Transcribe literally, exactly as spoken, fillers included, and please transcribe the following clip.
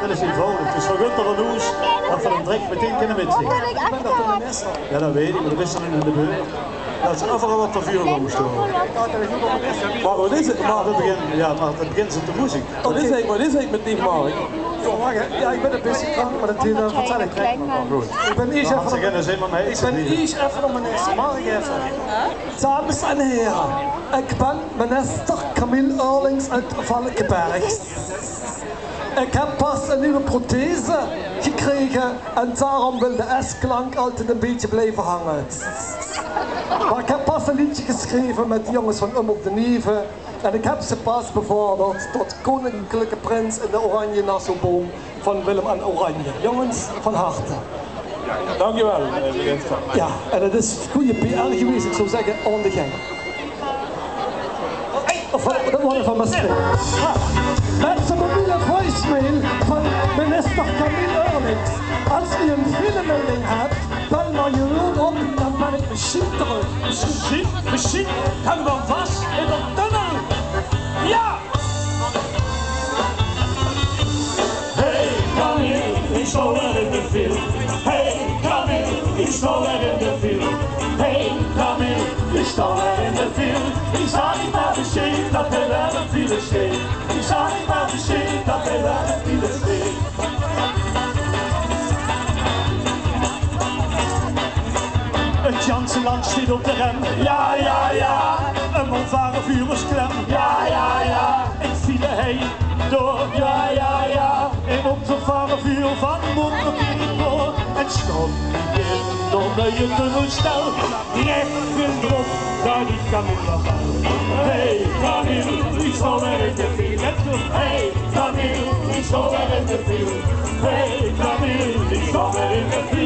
Det is einvoudig. Dus van Gunter van Oes, det van 'm direk metein kinne mitzinge. Jao, det weit ich, mer det is dan in de buurt. Det is euveral op de vuurgang stoon. Mer waat is 't? Mer det begint, jao, mer det begint zoe te moezeke. Waat is eigelik, waat is eigelik mit dich, Mark? Jao, ich bön ein bietje krank, mer det, det vertèl ich direk waal. Good. Ich bön iers effe, ich bön iers effe nao minister. Mark effe. Dames en here, ich bön minister Camille Eurlings oet Valkeberg. Ich höb pas ein nuuj prothese gekrege en daorum wil de S-klank altied ein bietje blieve hange. Mer ich höb pas ein leedje gesjreve mit de jónges van Ump op de Nieve. En ich höb ze pas bevorderd tot koninklijke prins in de Oranje-Nassau-boom van Willem en Oranje. Jónges, van harte. Dank uch waal, eh, minister. Jao, en det is gooj P R gewaes, ich zou zègke, aan de gang. Of, det waas van Mestreech. Ha. Mit de mobiele voicemail van minister Camille Eurlings. Es geer ein filemelding höb, bel mer gewoon op, dan bön ich mesjien trök. Mesjien, mesjien hange v'r vas in de tunnel. Jao! Hey Camille, ich sjtaon weer in de file. Hey Camille, ich sjtaon weer in de file. Hey Camille, ich sjtaon weer in de file. Ich zag dich mer besjien det d'r weer in de file sjteet. Ich zag dich mer besjien det d'r weer in de file sjteet. 't Ganse land sjteet op de rem. Jao, jao, jao. En mien vare vuur is klem. Jao, jao, jao. Ich file hei door. Jao, jao, jao. En op de vare vuur van Monte Carlo. En sjtaon ich in de nuuje tunnelsjtel. Rech in drop, det ich Camille bel. Hey Camille, ich sjtaon weer in de file. Hey Camille, ich sjtaon weer in de file. Hey Camille, ich sjtaon weer in de file.